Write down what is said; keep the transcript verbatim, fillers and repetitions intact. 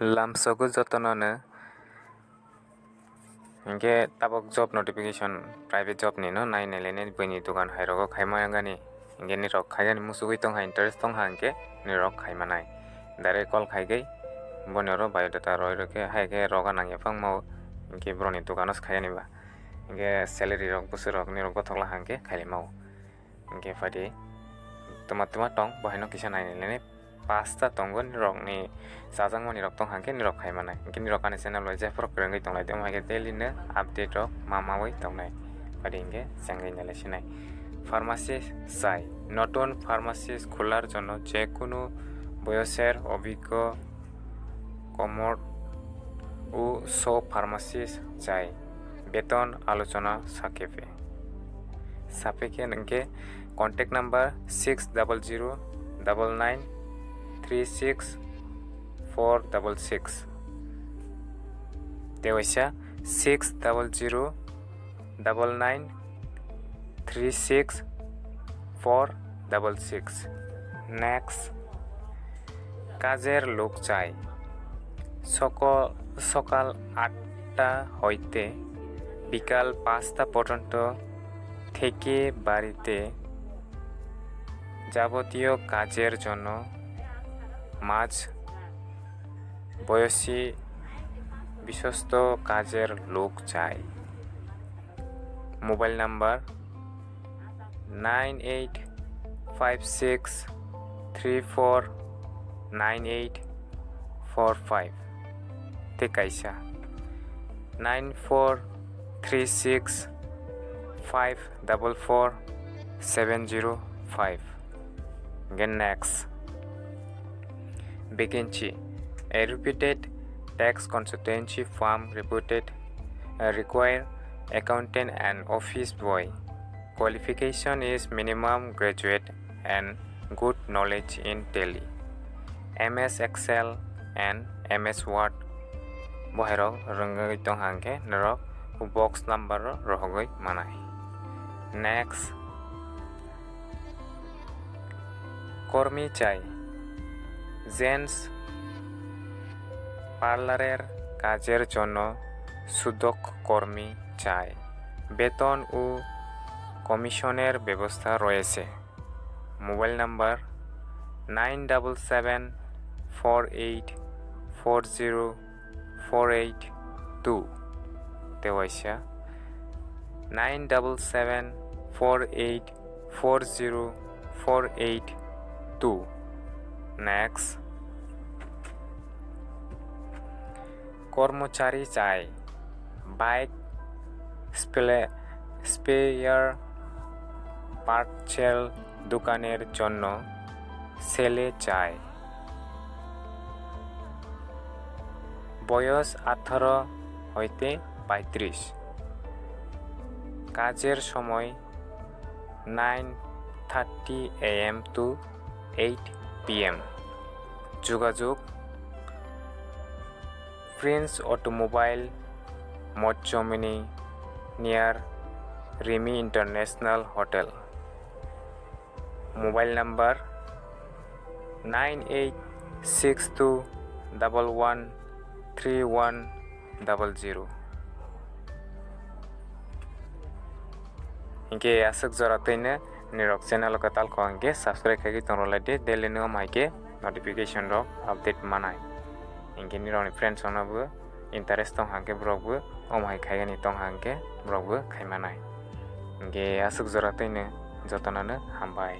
Lamsogo jotono no. Hinkhe tabok job notification, private job ni no nai nai lainai, buini dogan hai rogo khaima gani. Hinkhe nirok khaigani musugui tongkha, interest tongkha hinkhe nirok khaimanai. Direct call khaigwi boni oro biodata roi rokhe, hai khe roga nangya phangmao, hinkhe borokni dogano se khaigani ba. Hinkhe salary rok bwswk rok nirok gothok la hinkhe khailaimao. Hinkhe phaidi twma twma tong, bo haino kisa nai nai lainai. Pasta tongo nirokni chajakmani rok tongkha hinkhe nirok khaimanai. Hinkhe nirok ani channel bai jephuru kwrwngwi tonglai tongma hinkhe daily no update rok ma maui tongnai. Phaidi hinkhe chengwi nai lai sinai. Pharmacy chai. নতুন ফার্মাসিস্ট খোলার জন্য যে কোনো বয়সের অভিজ্ঞ কর্মরত ও সব ফার্মাসিস্ট চাই। বেতন আলোচনা সাপেক্ষে, সাপেক্ষে hinkhe contact number six double zero double nine three six four double six. Tei waisa six double zero double nine three six four double six. Next, কাজের লোক চাই। সক-, সকাল আটটা হইতে বিকাল পাঁচটা পর্যন্ত থেকে বাড়িতে যাবতীয় কাজের জন্য মাঝ বয়সী বিশ্বস্ত কাজের লোক চাই। Mobile number nine eight five six three four nine eight four five tei kaisa nine four three six five double four seven zero five. Hinkhe next, vacancy, a reputed tax consultancy firm reputed, uh, require accountant and office boy. Qualification is minimum graduate and good knowledge in Tally, M S Excel and M S Word. Bo hai rok rwngwi tong hinkhe norok box number o rohogwi manai. Next, কর্মী চাই। জেন্টস পার্লারের কাজের জন্য সুদক্ষ কর্মী চাই। বেতন ও কমিশনের ব্যবস্থা রয়েছে। Mobile number nine double seven four eight four zero four eight two tei waisa nine double seven four eight four zero four eight two. Next, কর্মচারী চাই। বাইক স্পেলে-, স্পেয়ার পার্টসের দোকানের জন্য ছেলে চাই। বয়স আঠারো হইতে পঁয়ত্রিশ। কাজের সময় nine thirty A M to eight P M. যোগাযোগ প্রিন্স অটোমোবাইল, মৎস্যমিনি, near Rimi International Hotel. Mobile number nine eight six two double one three one double zero. Hinkhe aswk jora twino nirok channel o kwtal kok hinkhe subscribe khaigwi tongrwlai di, daily no omo hai khe notification rok update manai. Hinkhe nirokni friends rokno bo interest tong hinkhe borok bo omo hai khaigani tong hinkhe borok bo khaimanai. Hinkhe aswk jora twino jotono no hambai.